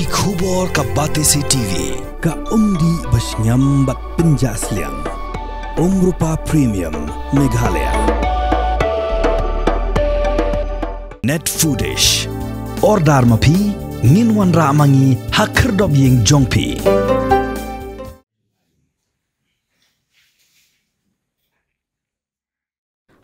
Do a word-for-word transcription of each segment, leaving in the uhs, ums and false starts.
Ki khubor ka Batesi T V, ka umdih ba shngiam bad pynjah sliang. Umrupa Premium, Meghalaya. Net Foodish. Order ma phi, ngin wanrah ma ngi ha khyrdop ïing jong phi.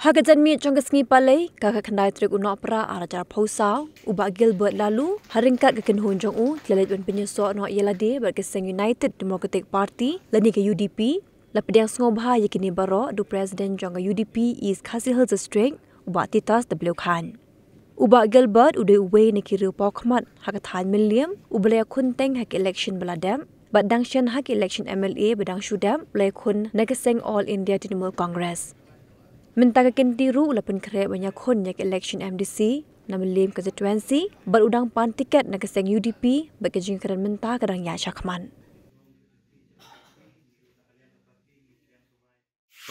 Ha ka janmiet jong ka sngi Palei, ka khatkhyndai tarik u Nohprah arhajar arphew saw, u Bah Gilbert Laloo, ha ryngkat ka kynhun jong u, ki la leit ban pynïasoh noh ïa lade bad ka seng United Democratic Party, lane ka U D P, la pdiang sngewbha ïa kine baroh da u President jong ka U D P East Khasi Hills District, u Bah Titus W Chyne. U Bah Gilbert u dei uwei na ki riewpawkhmat ha ka thaiñ Mylliem, uba la ïakhun teng ha ki election ba la dep, bad dang shen ha ki election M L A ba dang shu dep, u la ïakhun na ka seng All India Trinamool Congress. Mynta ka kynti ruh u la pynkhreh ban ïakhun ïa ka election M D C na Mylliem constituency, bad u dang pan tiket na ka seng U D P, bad ka jingkren mynta ka dang ïaid shakhmat.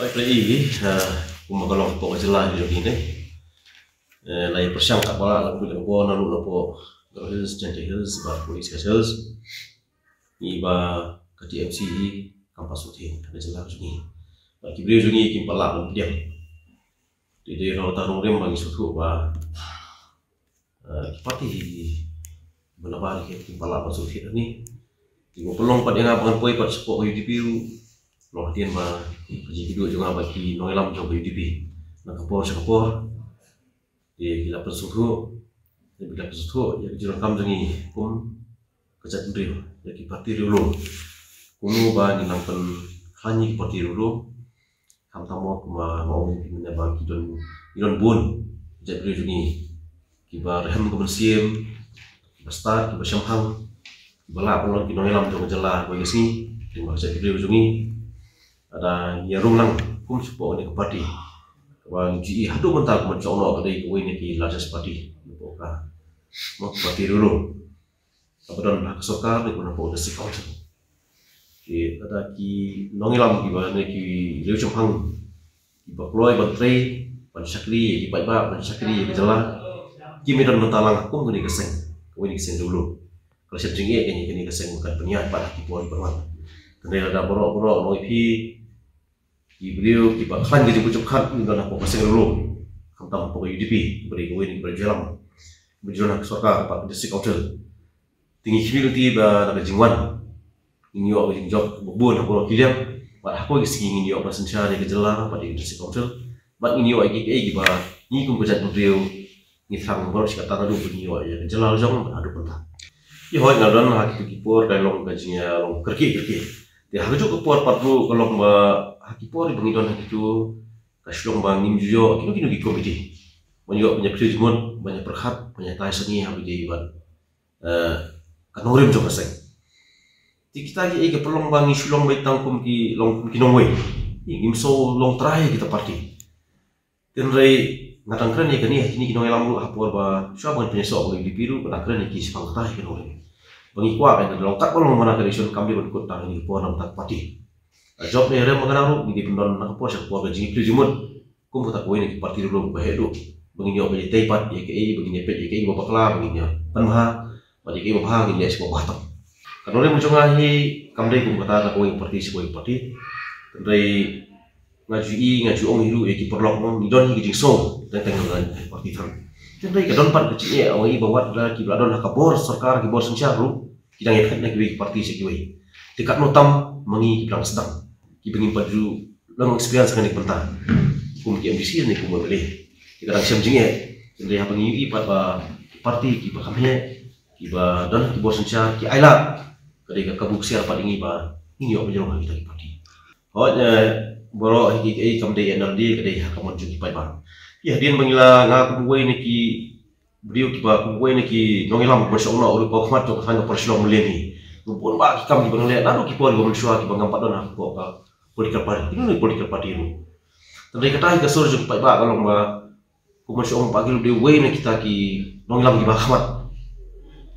Oi, phi i, eh, kumba ka long hapoh ka jylla jong ngi ne. Eh, la ïa pyrshang katba lah, la phi la ka bor na ruh na hapoh Garo Hills, Jaintia Hills, bad hapoh East Khasi Hills. Ngi ba ka T M C hi kam pat sngewthuh ha ka jylla jong ngi. Bad ki briew jong ngi kim pat lah ban pdiang. Te dei ruh ta nongrim ba ngi sngewthuh ba, eh, ki party hi ba na bar hi kim pat lah ban sngewthuh ni. Te ba pynlong pat ïa nga ba ngan poi pat shapoh ka U D P ruh. Long hadien ba ka jingkyrduh jong nga bad ki nongïalam jong ka U D P na ka por sha ka por. Te ki la pynsngewthuh, te ki la pynsngewthuh ïa ka jingdonkam jong ngi kum ka jaitbynriew, ïa ki party riewlum. Kumno ba ngin nang pynkhlaiñ ïa ki party riewlum. Khamtam mo kumba nga ong ïa phi mynne ba ki don, ki don bun jaitbynriew jong ngi kiba rhem ka mynsiem, kiba stad, kiba shemphang, kiba lah ban long ki nongïalam jong ka jylla kawei ka sngi. Te ba ka jaitbynriew jong ngi, lada ngi ïa rung lang kum shapoh kane ka party, kaba ngi ju i haduh mynta kumba jong no ka dei kawei na ki largest party, hapoh ka, mo, party riewlum, kaba don ha ka sorkar ne kumba hapoh ka district council. Te lada ki nongïalam kiba ne ki riewshemphang kiba kloi ban trei, ban shakri ïa ki paidbah, ban shakri ïa ka jylla, kim ïa don bynta lang kum kane ka seng, kawei na ki seng riewlum. Ka la shem jingeh kane, kane ka seng ba kan pynïaid pat ha ki por kiban wan. Hynrei lada baroh baroh ngi, phi, ki briew kiba khlaiñ ka jingpynjulkhot, ngi don hapoh ka seng riewlum, khamtam hapoh ka U D P, kaba dei kawei na ki briew jylliew, ba ju don ha ka sorkar bad ka district council. Te ngi khmih lynti ba da ka jingwan ngin ïoh ka jingjop ba bun ha baroh ki liang, bad ha kawei ka sngi ngin ïoh ban synshar ïa ka jylla bad ïa ka district council, bad ngin ïoh ïa kiei kiei kiba ngi kum ka jaitbynriew ngi thrang baroh shi katta naduh ba ngi ïoh ïa ka jylla la jong bad haduh mynta. Ïa, hooid, nga don ha kitu ki por ka long ka jingïalong kyrkieh kyrkieh. Te ha kajuh ka por pat ruh ka long ba ha ki por ba ngi don ha kitu, ka shu long ba ngim ju ïoh kino kino ki komiti ban ïoh ban ïa pyrshah jingmut, ban ïa pyrkhat, ban ïa tai sani ha ba ïadei bad, eh, ka nongrim jong ka seng. Te kita kiei kiei ki pynlong ba ngi shu long beit tang kum ki, long kum ki nongwei. Ïa, ngim shu long trai kita party. Te hynrei nga dang kren ïa kane ha kine ki nongïalam ruh ha por ba shuwa ban pynïasoh ka U D P ruh, nga dang kren ïa ki shaphang kata ïa ki nongrim. Ba ngi kwah ba ka long katba long mana ka election kam dei ban kut tang ïa ki por na bynta ka party. Ka jop ne rem ba ka dang ruh ngi dei ban don na ka por sha ka por ka jingpyrshah jingmut. Kum kata kawei na ki party riewlum ba heh duh ba ngin ïoh ban ïatei pat ïa kaei, ba ngin ïapeit ïa kaei ba bakla, ba ngin ïa pynbha, bad ïa kaei ba bha ngin ïa shu bha tam. Ka nongrim jong nga hi kam dei kum kata na kawei party sha kawei party. Hynrei nga ju i, nga ju ong hi ruh ïa ki paralok, mo, ngi don hi ka jingsngew teng teng na party than. Hynrei ka don pat ka jingeh, ong i, ba wat la kiba la don ha ka bor sorkar, ki bor synshar ruh ki dang ïaphet na kiwei ki party sha kiwei. Te katno tam ma ngi kiba dang sdang, kiba ngim pat ju long experience ha kane ka bynta kum ki M D C ne kum M L A. Te ka dang shem jingeh. Hynrei haba ngi ïohi pat ba ki party kiba kham heh, kiba don ha ki bor synshar ki ailad, ka dei ka kabu ksiar pat ïa ngi ba ngin ïoh ban ïarung ha kita ki party. Hooid, eh, baroh hi kiei kiei kam dei N R D, ka dei ha ka mon jong ki paidbah. Ïa, hadien ba ngi la, nga kum uwei na ki briew kiba, kum uwei na ki nongïalam ba shong noh u riewpawkhmat jong ka thaiñ ka por Shillong Mylliem hi, bun bah ki kam kiba ngi leh naduh ki por kiba mynshuwa kiba ngam pat don hapoh ka political party, kino kino political party ruh. Hynrei kata hi ka sur jong ki paidbah ka long ba kumba shong, Bah Gil u dei uwei na kita ki nongïalam kiba khmat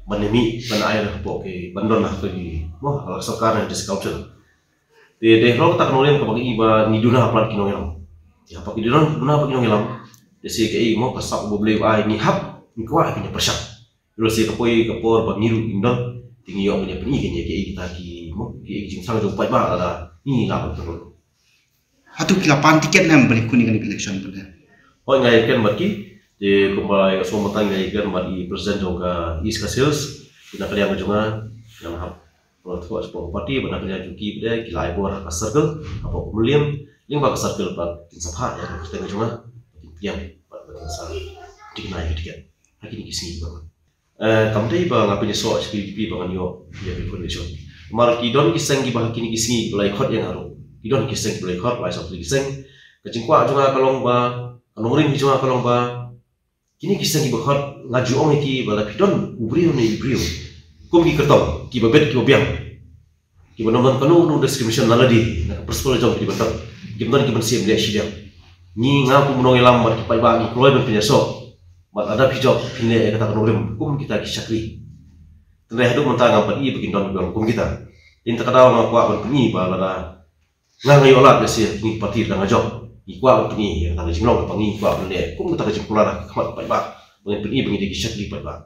ban ïa mih ban ai hapoh ki, ban don ha ki, mo, ha ka sorkar ne district council. Te dei halor kata ka nongrim kaba ngi i ba ngi duna palat ki nongïalam. Te haba ki duna, duna palat ki nongïalam, te lehse kaei, mo, ka sap ba U Blei u ai, ngi hap, ngi kwah ban ïa pyrshang. Lehse ka poi ka por ba ngi ruh ngim don, Te ngi ïoh ban ïa pyni kane ïa kiei kita ki mo, kiei ki jingthrang jong u paidbah lada ngi lah ban pynroi. Hato ki la pan tiket ne em ban ïakhun ïa kane ka election pynban? Hooid, nga ïakren bad ki, te kumba ïa ka sngewbha mynta nga ïakren bad i president jong ka East Khasi Hills, ki na ka liang ka jong nga, nga hap Ba thoh sha party ba na ka liang jong ki ba dei ki la ai bor ha ka circle, ha ka Umliam, lyngba ka circle ba kin sa phah ïa ka kyrteng jong nga, ba kin pdiang bad ba kin sa dikna ïa ka tiket ha kine ki sngi ba. Eh, kam dei ba nga pynïasoh sha P D P ba ngan ïoh ïa ka election. Namar ki don ki seng kiba ha kine ki sngi kiba la ïakhot ïa nga ruh. Ki don ki seng kiba la ïakhot, lai saw tylli ki seng. Ka jingkwah jong nga ka long ba, ka nongrim jong nga ka long ba, Kine ki seng kiba khot nga ju ong ïa ki ba la phi don u briew ne i briew kum ki kyrtong kiba bet kiba biang, kiba ym don kano kano discrimination na lade na ka principle jong ki ban don, kiba don kiban siem leh shiliang. Ngi nga kum u nongïalam bad ki paidbah ngi kloi ban pynïasoh bad lada phi jop phin leh ïa kata ka nongrim kum kita ki shakri. Tynrai haduh mynta ngam pat i ba kin don kiba ong kum kita. Te mynta ka daw nga kwah ban pyni ba lada Nga nga ïoh lad lehse ngi party da nga jop. Ngi kwah ban pyni ïa kata ka jinglong kaba ngi kwah ban leh kum kata ka jingkular ha khmat paidbah. Ba ngin pyni ba ngi dei ki shakri paidbah.